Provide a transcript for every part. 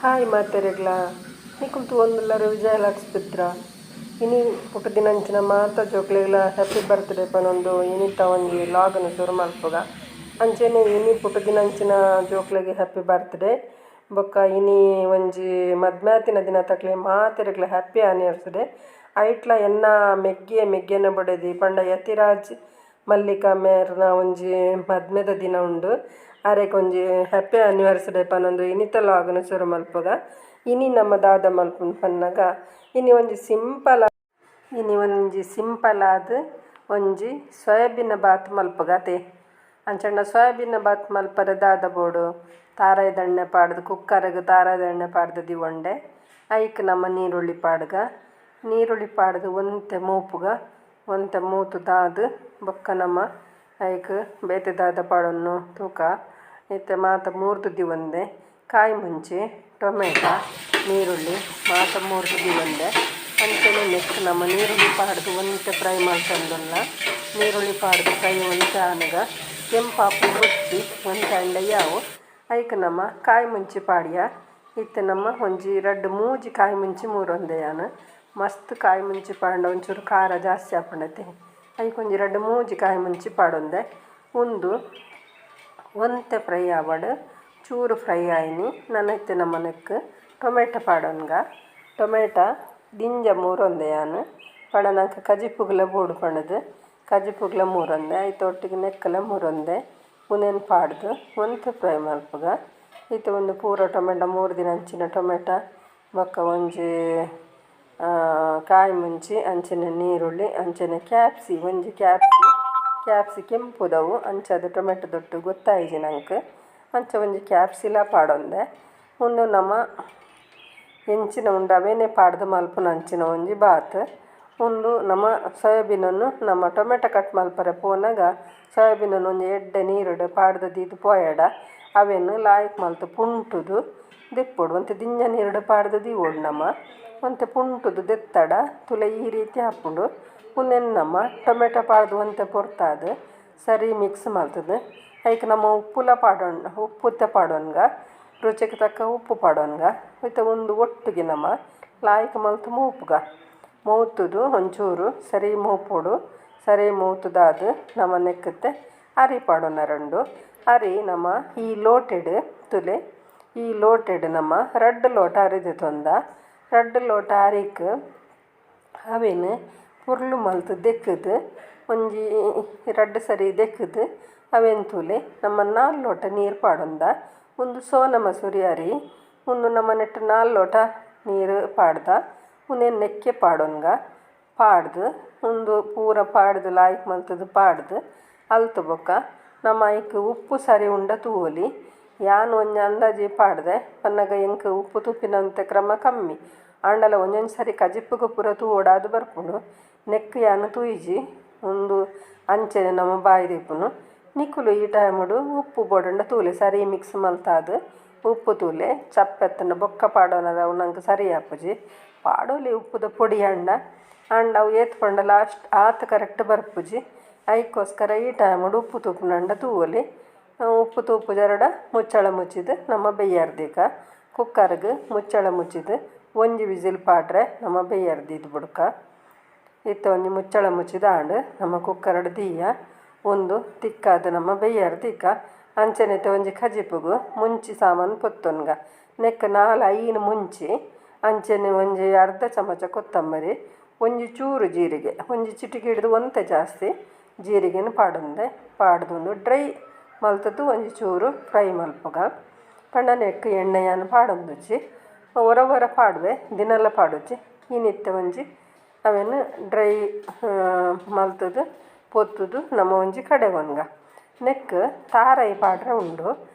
Hi ಮಾತೆರೆಗ್ಲ ನಿಕುಲು ತೂವೊಂದುಲ್ಲರ್ ವಿಜಯಲಕ್ಸ್ ಬಿದ್ರ. ಇನಿ ಪುಟ್ಟುದಿನಂಚಿನ ಮಾತ ಜೋಕ್ಲೆಗ್ಲ ಹ್ಯಾಪಿ ಬರ್ತ್ಡೇ ಪನೊಂದು ಇನಿತ ಒಂಜಿ ಲಾಗ್ನ್ ಸುರು ಮಲ್ಪುಗ. ಅಂಚೆನೆ ಇನಿ ಪುಟ್ಟುದಿನಂಚಿನ ಜೋಕ್ಲೆಗ್ ಹ್ಯಾಪಿ ಬರ್ತ್ಡೇ ಬೊಕ್ಕ ಇನಿ ಒಂಜಿ ಮದ್ಮೆ ಆತಿನ ದಿನತಕ್ಲೆ ಮಾತೆರೆಗ್ಲ ಹ್ಯಾಪಿ ಆನಿವರ್ಸರಿ. ಐಟ್ಲ ಎನ್ನ ಮೆಗ್ಯೆ ಮೆಗ್ಯನ ಬೊಡೆದಿ ಪಂಡ ಯತಿರಾಜ್ ಮಲ್ಲಿಕಾ ಮೇರ್ನ ಒಂಜಿ ಮದ್ಮೆದ ದಿನ ಉಂಡು. ಅರೆಗ್ ಒಂಜಿ ಹ್ಯಾಪಿ ಆನಿವರ್ಸರಿ ಪನೊಂದು ಇನಿತ ಲಾಗ್ನ್ ಸುರು ಮಲ್ಪುಗ. ಇನಿ ನಮ್ಮ ದಾದ ಮಲ್ಪುನು ಪನ್ನಗ ಇನಿ ಒಂಜಿ ಸಿಂಪಲ್ ಇನಿ ಒಂಜಿ ಸಿಂಪಲ್ ಆದ್ ಒಂಜಿ ಸೋಯಾಬೀನ್ ಬಾತ್ ಮಲ್ಪುಗ ಅತೆ. ಅಂಚಂಡ ಸೋಯಾಬೀನ್ ಬಾತ್ ಮಲ್ಪರೆ ದಾದ ಬೋಡು? ತಾರಾಯಿ ದಣ್ಣೆ ಪಾಡ್ದು ಕುಕ್ಕರ್ಗ್ ತಾರಾಯಿ ದಣ್ಣೆ ಪಾಡ್ದು ದಿವೊಂಡೆ. ಐಕ್ ನಮ್ಮ ನೀರುಳ್ಳಿ ಪಾಡ್ಗ, ನೀರುಳ್ಳಿ ಪಾಡ್ದು ಒಂತೆ ಮೂಪುಗ, ಒಂತೆ ಮೂತು ದಾದ್ ಬೊಕ್ಕ ನಮ್ಮ ಐಕ್ ಬೇತೆ ದಾದ ಪಾಡೊನ್ನು ತೂಕ. ಇತ್ತೆ ಮಾತ ಮೂರ್ದು ದಿವೊಂದೆ ಕಾಯಿ ಮುಂಚಿ, ಟೊಮೆಟೊ, ನೀರುಳ್ಳಿ ಮಾತ ಮೂರ್ದು ದಿವೊಂದೆ. ಅಂಚನೆ ನೆಕ್ಕ್ ನಮ್ಮ ನೀರುಳ್ಳಿ ಪಾಡ್ದು ಒಂತೆ ಫ್ರೈ ಮಲ್ತೊಂದುಲ್ಲ. ನೀರುಳ್ಳಿ ಪಾಡ್ದು ಫ್ರೈ ಒಂತೆ ಆನಗ ಕೆಂಪಾಪು ಬೊಡ್ಚಿ ಒಂತೆ ಆಂಡ ಯಾವು. ಐಕ್ ನಮ್ಮ ಕಾಯಿ ಮುಂಚಿ ಪಾಡ್ಯ. ಇತ್ತೆ ನಮ್ಮ ಒಂಜಿ ರಡ್ಡ್ ಮೂಜಿ ಕಾಯಿ ಮುಂಚಿ ಮೂರೊಂದೆ ಯಾನ್. ಮಸ್ತ್ ಕಾಯಿ ಮುಂಚಿ ಪಾಡ್ಂಡ ಒಂಚೂರು ಖಾರ ಜಾಸ್ತಿ ಆಪುಂಡತೆ. ಐಕ್ ಒಂಜಿ ರಡ್ಡ್ ಮೂಜಿ ಕಾಯಿ ಮುಂಚಿ ಪಾಡೊಂದೆ. ಉಂದು ಒಂತೆ ಫ್ರೈ ಆವಡ್, ಚೂರು ಫ್ರೈ ಆಯಿನಿ ನನ ಇತ್ತೆ ನಮ್ಮ ನೆಕ್ಕ್ ಟೊಮೆಟೊ ಪಾಡೊನ್ಗ. ಟೊಮೆಟೊ ದಿಂಜ ಮೂರೊಂದೆ ಯಾನ್. ಪಂಡ ನಂಕ್ ಕಜಿಪುಗುಲ ಬೋಡು ಪಂಡುದು ಕಜಿಪುಗುಲ ಮೂರೊಂದೆ, ಐತ ಒಟ್ಟಿಗೆ ನೆಕ್ಕಲ ಮೂರೊಂದೆ. ಉಂದೆನ್ ಪಾಡ್ದು ಒಂತೆ ಫ್ರೈ ಮಲ್ಪುಗ. ಇತ್ತೆ ಒಂದು ಪೂರ ಟೊಮೆಟೊ ಮೂರ್ದಿನ ಅಂಚಿನ ಟೊಮೆಟೊ ಬೊಕ್ಕ ಒಂಜಿ ಕಾಯಿ ಮುಂಚಿ, ಅಂಚನೆ ನೀರುಳ್ಳಿ, ಅಂಚನೆ ಕ್ಯಾಪ್ಸಿ, ಒಂಜಿ ಕ್ಯಾಪ್ಸಿ ಕ್ಯಾಪ್ಸಿ ಕೆಂಪುದವು ಅಂಚಾದ್ ಟೊಮೆಟೊ ದೊಟ್ಟು ಗೊತ್ತಾಯಿಜಿ ನಂಕ್. ಅಂಚ ಒಂಜಿ ಕ್ಯಾಪ್ಸಿಲ ಪಾಡೊಂದೆ. ಉಂದು ನಮ ಎಂಚಿನ ಉಂಡು ಅವೇನೆ ಪಾಡ್ದು ಮಲ್ಪುನ ಅಂಚಿನ ಒಂಜಿ ಬಾತ್. ಉಂದು ನಮ ಸೋಯಾಬೀನನ್ನು ನಮ್ಮ ಟೊಮೆಟೊ ಕಟ್ ಮಲ್ಪರೆ ಪೋನಗ ಸೋಯಾಬೀನನ್ನು ಒಂಜಿ ಎಡ್ಡೆ ನೀರುಡು ಪಾಡ್ದು ದೀದ್ ಪೋಯಡ ಅವೆನ್ ಲಾಯ್ಕ್ ಮಲ್ತ್ ಪುಂಟುದು ದೆಪ್ಪೊಡು. ಒಂತೆ ದಿಂಜ ನೀರುಡು ಪಾಡ್ದು ದೀವೊಡು ನಮ. ಒಂತೆ ಪುಂಟುದು ದೆತ್ತಡ ತುಲೆ ಈ ರೀತಿ ಆಪುಂಡು. ಉಂದೆನ್ ನಮ ಟೊಮೆಟೊ ಪಾಡ್ದು ಒಂತೆ ಪೊರ್ತಾದ್ ಸರಿ ಮಿಕ್ಸ್ ಮಲ್ತುದು ಐಕ್ ನಮ ಉಪ್ಪುಲ ಪಾಡೊನ್, ಉಪ್ಪು ಪಾಡೊನ್ಗ, ರುಚಿಗೆ ತಕ್ಕ ಉಪ್ಪು ಪಾಡೊನ್ಗ. ಇತ್ತೆ ಉಂದು ಒಟ್ಟುಗೆ ನಮ ಲಾಯ್ಕ್ ಮಲ್ತ್ ಮೂಪುಗ. ಮೂತುದು ಒಂಚೂರು ಸರಿ ಮೂಪೊಡು. ಸರಿ ಮೂತುದಾದ್ ನಮ ನೆಕ್ಕುತ್ತೆ ಅರಿ ಪಾಡೊನ ರಂಡು ಅರಿ. ನಮ ಈ ಲೋಟೆಡ್ ತುಲೆ, ಈ ಲೋಟೆಡ್ ನಮ ರಡ್ಡ್ ಲೋಟ ಅರಿ ದೆತೊಂದ. ರಡ್ಡ್ ಲೋಟ ಅರಿಕ್ ಅವೆನ್ ಪೊರ್ಲು ಮಲ್ತ್ ದೆಕ್ಕುದು ಒಂಜಿ ರಡ್ಡ್ ಸರಿ ದೆಕ್ಕುದು ಅವೆನ್ ತೂಲೆ ನಮ್ಮ 4 ಲೋಟ ನೀರು ಪಾಡೊಂದ. ಉಂದು ಸೋನ ಮಸೂರಿ ಅರಿ. ಉಂದು ನಮ್ಮ ನೆಟ್ಟ್ 4 ಲೋಟ ನೀರು ಪಾಡ್ದ. ಉಂದೆನ್ ನೆಕ್ಕೆ ಪಾಡೊನ್ಗ. ಪಾಡ್ದು ಉಂದು ಪೂರ ಪಾಡ್ದು ಲಾಯ್ಕ್ ಮಲ್ತುದು ಪಾಡ್ದು ಅಲ್ತ್ ಬೊಕ್ಕ ನಮ್ಮ ಐಕ್ ಉಪ್ಪು ಸರಿ ಉಂಡ ತೂವೊಲಿ. ಯಾನ್ ಒಂಜಿ ಅಂದಾಜಿ ಪಾಡ್ದೆ ಪನ್ನಗ ಎಂಕ್ ಉಪ್ಪು ತೂಪಿನಂತೆ ಕ್ರಮ ಕಮ್ಮಿ. ಆಂಡಲ ಒಂಜೊಂಜಿ ಸರಿ ಕಜಿಪುಗು ಪೂರ ತೂವೊಡಾದ್ ಬರ್ಪುಂಡು. ನೆಕ್ಕ್ ಯಾನ್ ತೂಯಿಜಿ, ಉಂದು ಅಂಚನೆ ನಮ್ಮ ಬಾಯಿ ದೀಪುನು. ನಿಕುಲು ಈ ಟೈಮುಡು ಉಪ್ಪು ಬೋಡಂಡ ತೂಲೆ, ಸರಿ ಮಿಕ್ಸ್ ಮಲ್ತಾದ್ ಉಪ್ಪು ತೂಲೆ. ಚಪ್ಪೆತ್ತಂಡ ಬೊಕ್ಕ ಪಾಡೊನರ ಅವು ನಂಕ್ ಸರಿ ಆಪುಜಿ. ಪಾಡೊಲಿ ಉಪ್ಪುದ ಪೊಡಿ ಆಂಡ ಆಂಡ ಅವು ಏತ್ ಪಂಡ ಲಾಸ್ಟ್ ಆತ್ ಕರೆಕ್ಟ್ ಬರ್ಪುಜಿ. ಐಕೋಸ್ಕರ ಈ ಟೈಮುಡು ಉಪ್ಪು ತೂಪುನಂಡ ತೂವೊಲಿ. ಉಪ್ಪು ತೂಪುಜರಡ ಮುಚ್ಚಳ ಮುಚ್ಚಿದ್ ನಮ್ಮ ಬೆಯ್ಯರ್ದೀಕ. ಕುಕ್ಕರ್ಗ್ ಮುಚ್ಚಳ ಮುಚ್ಚಿದ್ ಒಂಜಿ ವಿಸಿಲ್ ಪಾಡ್ರೆ ನಮ್ಮ ಬೆಯ್ಯರ್ದೀದ್ ಬುಡ್ಕ. ಇತ್ತೆ ಒಂಜಿ ಮುಚ್ಚಳ ಮುಚ್ಚಿದ ಆಂಡ್. ನಮ್ಮ ಕುಕ್ಕರ್ಡ್ ದೀಯ ಉಂದು ತಿಕ್ಕಾದ್ ನಮ್ಮ ಬೆಯ್ಯರ್ದೀಕ. ಅಂಚನೆ ಇತ್ತೆ ಒಂಜಿ ಕಜಿಪುಗು ಮುಂಚಿ ಸಾಮಾನು ಪೊತ್ತೊನ್ಗ. ನೆಕ್ಕ್ 4 5 ಮುಂಚಿ, ಅಂಚನೆ ಒಂಜಿ ಅರ್ಧ ಚಮಚ ಕೊತ್ತಂಬರಿ, ಒಂಜಿ ಚೂರು ಜೀರಿಗೆ, ಒಂಜಿ ಚಿಟಿಕೆ ಹಿಡ್ದು ಒಂತೆ ಜಾಸ್ತಿ ಜೀರಿಗೆನ ಪಾಡೊಂದೆ. ಪಾಡ್ದು ಉಂದು ಡ್ರೈ ಮಲ್ತುದು ಒಂಜಿ ಚೂರು ಫ್ರೈ ಮಲ್ಪುಗ. ಪಂಡ ನೆಕ್ಕ್ ಎಣ್ಣೆ ಯಾನ್ ಪಾಡೊಂದುಜ್ಜಿ. ಒರ ಒರ ಪಾಡುವೆ, ದಿನಲ ಪಾಡುಜ್ಜಿ. ಇನಿತ್ತೆ ಒಂಜಿ ಅವೆನ್ ಡ್ರೈ ಮಲ್ತುದು ಪೊತ್ತುದು ನಮ್ಮ ಒಂಜಿ ಕಡೆವೊನ್ಗ. ನೆಕ್ಕ್ ತಾರಾಯಿ ಪಾಡ್ರೆ ಉಂಡು.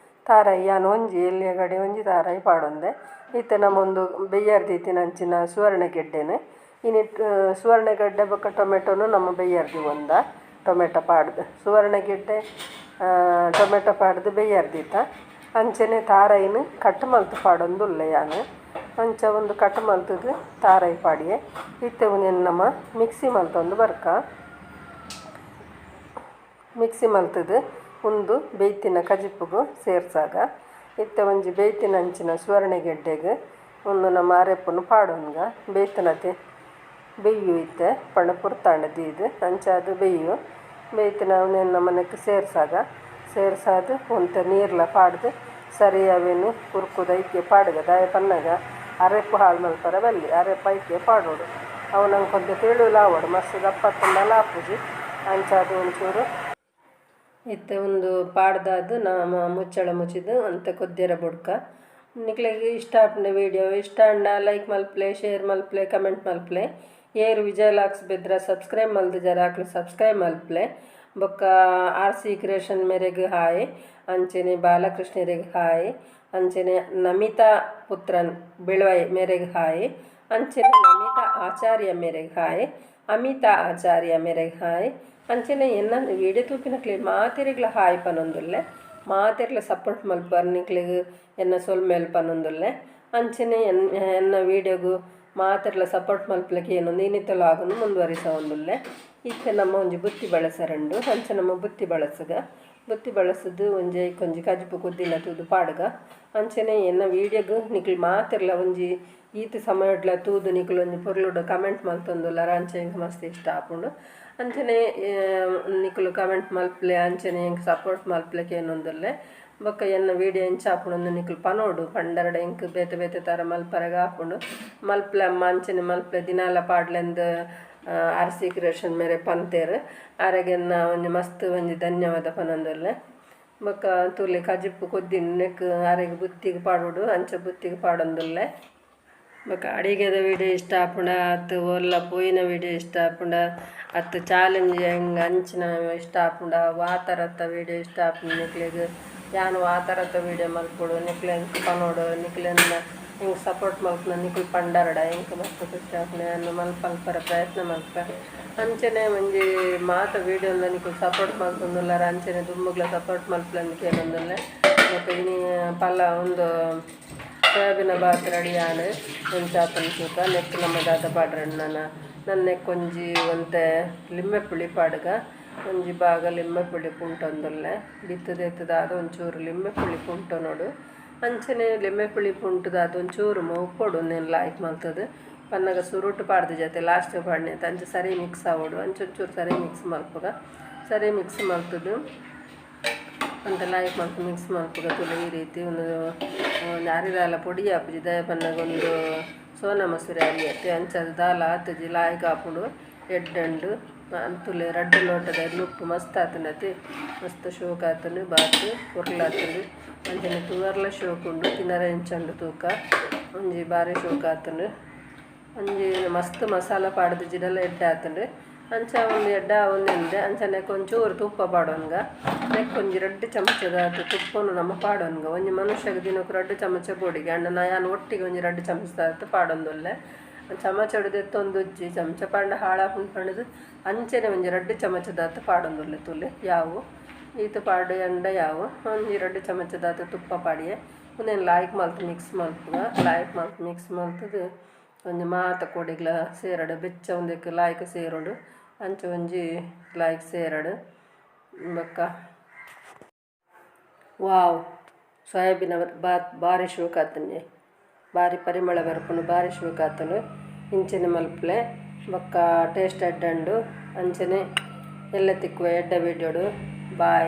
ತಾರಾಯಿ ಯಾನ್ ಒಂಜಿ ಎಲ್ಯ ಗಡಿ ಒಂಜಿ ತಾರಾಯಿ ಪಾಡೊಂದೆ. ಇತ್ತೆ ನಮೊಂದು ಬೆಯ್ಯರ್ ದೀತಿನಂಚಿನ ಸುವರ್ಣಗೆಡ್ಡೆನ್ ಇನಿ ಸುವರ್ಣಗೆಡ್ಡೆ ಬೊಕ್ಕ ಟೊಮೆಟೊನು ನಮ್ಮ ಬೆಯ್ಯರ್ ದೀವೊಂದ. Tomato ಪಾಡ್ದು ಸುವರ್ಣಗೆಡ್ಡೆ tomato ಪಾಡ್ದು ಬೆಯ್ಯರ್ ದೀತ. ಅಂಚನೆ ತಾರಾಯಿನ್ ಕಟ್ ಮಲ್ತ್ ಪಾಡೊಂದುಲ್ಲೆ ಯಾನ್. ಅಂಚ ಒಂದು ಕಟ್ ಮಲ್ತುದು ತಾರಾಯಿ ಪಾಡಿಯೆ. ಇತ್ತೆ ಉಂದೆನ್ ನಮ ಮಿಕ್ಸಿ ಮಲ್ತೊಂದು ಬರ್ಕ. ಮಿಕ್ಸಿ ಮಲ್ತುದು ಉಂದು ಬೇಯ್ತಿನ ಕಜಿಪುಗು ಸೇರ್ಸಾಗ. ಇತ್ತೆ ಒಂಜಿ ಬೇಯ್ತಿನಂಚಿನ ಸುವರ್ಣಗೆಡ್ಡೆಗ್ ಉಂದು ನಮ್ಮ ಅರೆಪ್ಪುನು ಪಾಡೊನ್ಗ ಬೇಯ್ತನತೆ ಬೆಯ್ಯು ಇತ್ತೆ ಪಂಡ ಪೊರ್ತಾಂಡ ದೀದ್ ಅಂಚಾದ್ ಬೆಯ್ಯು ಬೇಯ್ತಿನ ಉಂದೆನ್ ನಮ ನೆಕ್ಕ್ ಸೇರ್ಸಾಗ ಸೇರ್ಸಾದ್ ಒಂತೆ ನೀರ್ಲ ಪಾಡ್ದ್ ಸರಿ ಅವೆನ್ ಕುರ್ಕುದು ಐಕೆ ಪಾಡ್ಗ ದಾಯೆ ಪನ್ನಗ ಅರೆಪ್ಪು ಹಾಳು ಮಲ್ಪರೆ ಬಲ್ಲಿ ಅರೆಪ್ಪು ಐಕೆ ಪಾಡೊಡು ಅವು ನಂಕ್ ಒಂತೆ ತೆಳುಲ ಆವೊಡು ಮಸ್ತ್ ದಪ್ಪ ಇತ್ತ್ಂಡಲ ಆಪುಜಿ ಅಂಚಾದ್ ಒಂಚೂರು ಇತ್ತೆ ಉಂದು ಪಾಡ್ದಾದ್ ನಮ ಮುಚ್ಚಳ ಮುಚ್ಚಿದ್ ಒಂತೆ ಕೊದ್ಯರೆ ಬುಡ್ಕ. ನಿಕ್ಲೆಗ್ ಇಷ್ಟ ಆಪುಂಡ ವೀಡಿಯೋ ಇಷ್ಟ ಆಂಡ ಲೈಕ್ ಮಲ್ಪುಲೆ, ಶೇರ್ ಮಲ್ಪುಲೆ, ಕಮೆಂಟ್ ಮಲ್ಪುಲೆ. ಏರ್ ವಿಜಯ ಲಾಕ್ಸ್ ಬೆದ್ರ ಸಬ್ಸ್ಕ್ರೈಬ್ ಮಲ್ದಿಜಾರ ಅಕ್ಲು ಸಬ್ಸ್ಕ್ರೈಬ್ ಮಲ್ಪುಲೆ. ಬೊಕ್ಕ ಆರ್ ಸಿ ಕ್ರಿಯೇಷನ್ ಮೇರೆಗ್ ಹಾಯ್, ಅಂಚೆನೆ ಬಾಲಕೃಷ್ಣೆರೆಗ್ ಹಾಯ್, ಅಂಚೆನೆ ನಮಿತಾ ಪುತ್ರನ್ ಬೆಳುವೈ ಮೇರೆಗ್ ಹಾಯ್, ಅಂಚೆನೆ ನಮಿತಾ ಆಚಾರ್ಯ ಮೇರೆಗ್ ಹಾಯ್, ಅಮಿತಾ ಆಚಾರ್ಯ ಮೇರೆಗ್ ಹಾಯ್, ಅಂಚೆನೆ ಎನ್ನ ವೀಡಿಯೋ ತೂಪಿನಕ್ಲೆ ಮಾತೆರೆಗ್ಲ ಹಾಯ್ ಪನೊಂದುಲ್ಲೆ. ಮಾತೆರ್ಲ ಸಪೋರ್ಟ್ ಮಲ್ಪರ್ ನಿಕ್ಲೆಗ್ ಎನ್ನ ಸೊಲ್ಮೆಲ್ ಪನೊಂದುಲ್ಲೆ. ಅಂಚೆನೆ ಎನ್ನ ವೀಡಿಯೋಗು ಮಾತೆರ್ಲ ಸಪೋರ್ಟ್ ಮಲ್ಪುಲಕ ಏನೊಂದು ಇನ್ನಿತ ಲಾಗನ್ನು ಮುಂದುವರಿಸವೊಂದುಲ್ಲೆ. ಇತ್ತೆ ನಮ್ಮ ಒಂಜಿ ಬುತ್ತಿ ಬಳಸರುಂಡು ಅಂಚ ನಮ್ಮ ಬುತ್ತಿ ಬಳಸುಗ ಬುತ್ತಿ ಬಳಸದು ಒಂಜಿ ಐಕೊಂಜಿ ಕಜಿಪು ಕುದ್ದಿನ ತೂದು ಪಾಡ್ಗ. ಅಂಚೆನೆ ಎನ್ನ ವೀಡಿಯೋಗು ನಿಕ್ಲು ಮಾತೆರ್ಲ ಒಂಜಿ ಈತ್ ಸಮಯಡ್ಲ ತೂದು ನಿಕ್ಲು ಒಂಜಿ ಪೊರ್ಲುಡು ಕಮೆಂಟ್ ಮಲ್ತೊಂದುಲ್ಲರ ಅಂಚೆ ಎಂಕ್ ಮಸ್ತ್ ಇಷ್ಟ ಆಪುಂಡು. ಅಂಚೆನೆ ನಿಕುಲು ಕಮೆಂಟ್ ಮಲ್ಪುಲೆ ಅಂಚೆನೆ ಎಂಕ್ ಸಪೋರ್ಟ್ ಮಲ್ಪುಲಕ ಏನೊಂದುಲ್ಲೆ. ಬೊಕ್ಕ ಎನ್ನ ವೀಡಿಯೋ ಎಂಚ ಆಪುಂಡು ನಿಕುಲು ಪನೊಡು ಪಂಡರ್ಡ ಎಂಕ್ ಬೇತೆ ಬೇತೆ ಥರ ಮಲ್ಪರೆಗ್ ಆಪುಂಡು. ಮಲ್ಪುಲೆ ಅಮ್ಮ ಅಂಚೆನೆ ಮಲ್ಪುಲೆ ದಿನಾಲ ಪಾಡ್ಲೆಂದ್ ಆರ್ ಸಿ ಕ್ರಿಯೇಷನ್ ಮೇರೆ ಪಂತೇರ್ ಆರೆಗ್ ಎನ್ನ ಒಂಜಿ ಮಸ್ತ್ ಒಂಜಿ ಧನ್ಯವಾದ ಪನೊಂದುಲ್ಲೆ. ಬೊಕ್ಕ ತೂಲೆ ಕಜಿಪು ಕೊದ್ದಿನ ನೆಕ್ಕ್ ಆರೆಗ್ ಬುತ್ತಿಗ್ ಪಾಡೊಡು ಅಂಚ ಬುತ್ತಿಗ್ ಪಾಡೊಂದುಲ್ಲೆ. ಬೊಕ್ಕ ಅಡಿಗೆದ ವೀಡಿಯೋ ಇಷ್ಟ ಆಪುಂಡ ಅತ್ತ್ ಓಲ್ಲ ಪೋಯಿನ ವೀಡಿಯೋ ಇಷ್ಟ ಆಪುಂಡ ಅತ್ತ್ ಚಾಲೆಂಜ್ ಹೆಂಗ್ ಅಂಚಿನ ಇಷ್ಟ ಆಪುಂಡ ವಾ ಥರತ ವೀಡಿಯೋ ಇಷ್ಟ ಆಪುಂಡು ನಿಕ್ಲೆಗ್ ಯಾನ್ ವಾ ಥರತ ವೀಡಿಯೋ ಮಲ್ಪೊಡು ನಿಕ್ಲೆ ಎಂಕ್ ಪನೊಡು. ನಿಕ್ಲೆನ ಎಂಕ್ ಸಪೋರ್ಟ್ ಮಲ್ಪುನ ನಿಕುಲು ಪಂಡರ್ಡ ಎಂಕ್ ಮಸ್ತ್ ಖುಷಿ ಆಪುಂಡು ಯಾನ್ ಮಲ್ಪರೆ ಪ್ರಯತ್ನ ಮಲ್ಪೆ. ಅಂಚನೆ ಒಂಜಿ ಮಾತ ವೀಡಿಯೋಲ ನಿಕುಲು ಸಪೋರ್ಟ್ ಮಲ್ತೊಂದುಲ್ಲರ್ ಅಂಚನೆ ದುಂಬುಗ್ಲ ಸಪೋರ್ಟ್ ಮಲ್ಪುಲೆ ಕೇನೊಂದುಲ್ಲೆ. ಬೊಕ್ಕ ಇನಿ ಪಲ ಉಂದು ಸೋಯಾಬೀನ ಬಾತ್ ರೆಡಿ ಆಂಡ್ ಎಂಚ ಆತುಂಡು ತೂಕ. ನೆಕ್ಕ್ ನಮ ದಾದ ಪಾಡ್ರೆ ನನ ನನ ನೆಕ್ಕ್ ಒಂಜಿ ಒಂತೆ ಲಿಂಬೆ ಪುಳಿ ಪಾಡ್ಗ ಒಂಜಿ ಭಾಗ ಲಿಂಬೆ ಪುಳಿ ಪುಂಟೊಂದುಲ್ಲೆ ಬಿತ್ತ್ ದೆತ್ತ್ ದಾದ ಒಂಚೂರು ಲಿಂಬೆ ಪುಳಿ ಪುಂಟೊನೊಡು. ಅಂಚನೆ ಲಿಂಬೆ ಪುಳಿ ಪುಂಟುದಾದ್ ಒಂಚೂರು ಮೌಪೊಡು ಉಂದೆನ್ ಲಾಯ್ಕ್ ಮಲ್ತುದು ಪನ್ನಗ ಸುರುಟು ಪಾಡ್ದಿಜತೆ ಲಾಸ್ಟ್ ಪಾಡ್ನೆತ ಅಂಚ ಸರಿ ಮಿಕ್ಸ್ ಆವೊಡು ಅಂಚ ಒಂಚೂರು ಸರಿ ಮಿಕ್ಸ್ ಮಲ್ಪುಗ ಸರಿ ಮಿಕ್ಸ್ ಮಲ್ತುದು ಒಂತೆ ಲಾಯ್ಕ್ ಮಲ್ತ್ ಮಿಕ್ಸ್ ಮಲ್ಪುಗ ತೂಲೆ ಈ ರೀತಿ ಉಂದು ಅರಿದಾಲ ಪೊಡಿ ಆಪುಜಿ ದಾಯೆ ಪನ್ನಗ ಉಂದು ಸೋನಾ ಮಸೂರಿ ಅರಿ ಅತ್ತೆ ಅಂಚಾದ್ ದಾಲ ಆತುಜಿ ಲಾಯ್ಕ್ ಆಪುಂಡು ಎಡ್ಡೆ ಉಂಡು. ತೂಲೆ ರಡ್ಡ್ ಲೋಟದ ನುಪ್ಪು ಮಸ್ತ್ ಆತುಂಡು ಅತೆ ಮಸ್ತ್ ಶೋಕು ಆತುಂಡು ಬಾತ್ ಪೊರ್ಲು ಆತುಂಡು ಅಂಚನೆ ತೂವರ್ಲ ಶೋಕು ಉಂಡು ತಿನರೆ ಎಂಚ ಉಂಡು ತೂಕ ಒಂಜಿ ಬಾರಿ ಶೋಕು ಆತುಂಡು. ಒಂಜಿ ಮಸ್ತ್ ಮಸಾಲ ಪಾಡ್ದಿಜಿಡಲ ಎಡ್ಡೆ ಆತುಂಡು ಅಂಚ ಉಂದು ಎಡ್ಡೆ ಆವೊಂದುಂಡು. ಅಂಚ ನೆಕ್ಕ್ ಒಂಚೂರು ತುಪ್ಪ ಪಾಡೊನ್ಗ ನೆಕ್ಕ್ ಒಂಜಿ ರಡ್ಡ್ ಚಮಚದಾತ್ ತುಪ್ಪನು ನಮ ಪಾಡೊನ್ಗ ಒಂಜಿ ಮನುಷ್ಯಗ್ ದಿನಕ್ ರಡ್ಡ್ ಚಮಚ ಬೋಡಿಗೆ ಆಂಡ ಯಾನ್ ಒಟ್ಟಿಗೆ ಒಂಜಿ ರಡ್ಡ್ ಚಮಚದಾತ್ ಪಾಡೊಂದುಲ್ಲೆ. ಚಮಚಡ್ ದೆತ್ತೊಂದುಜ್ಜಿ ಚಮಚ ಪಾಡ್ಂಡ ಹಾಳಾಪುಂಡು ಪಂಡುದು ಅಂಚನೆ ಒಂಜಿ ರಡ್ಡ್ ಚಮಚದಾತ್ ಪಾಡೊಂದುಲ್ಲೆ ತೂಲೆ ಯಾವು ಈತ್ ಪಾಡ್ಯಂಡ ಯಾವು ಒಂಜಿ ರಡ್ಡ್ ಚಮಚದಾತ್ ತುಪ್ಪ ಪಾಡಿಯೆ ಉಂದೆನ್ ಲಾಯ್ಕ್ ಮಲ್ತ್ ಮಿಕ್ಸ್ ಮಲ್ಪುಗ ಲಾಯ್ಕ್ ಮಲ್ತ್ ಮಿಕ್ಸ್ ಮಲ್ತುದು ಒಂಜಿ ಮಾತ ಕೊಡಿಗ್ಲ ಸೇರಡ್ ಬೆಚ್ಚ ಉಂದೆಕ್ ಲಾಯ್ಕ್ ಸೇರೊಡು ಅಂಚ ಒಂಜಿ ಲಾಯ್ಕ್ ಸೇರಡ್. ಬೊಕ್ಕ ವಾವ್ ಸೋಯಾಬೀನ್ ಬಾತ್ ಬಾರಿ ಶೋಕು ಆತುಂಡೆ ಬಾರಿ ಪರಿಮಳ ಬರ್ಪುಂಡು ಬಾರಿ ಶೋಕು ಆತುಂಡು. ಇಂಚನೆ ಮಲ್ಪುಲೆ ಬೊಕ್ಕ ಟೇಸ್ಟ್ ಎಡ್ಡೆ ಉಂಡು ಅಂಚನೆ ಎಲ್ಲೆ ತಿಕ್ಕುವ ಎಡ್ಡೆ ವೀಡಿಯೋಡು ಬಾಯ್.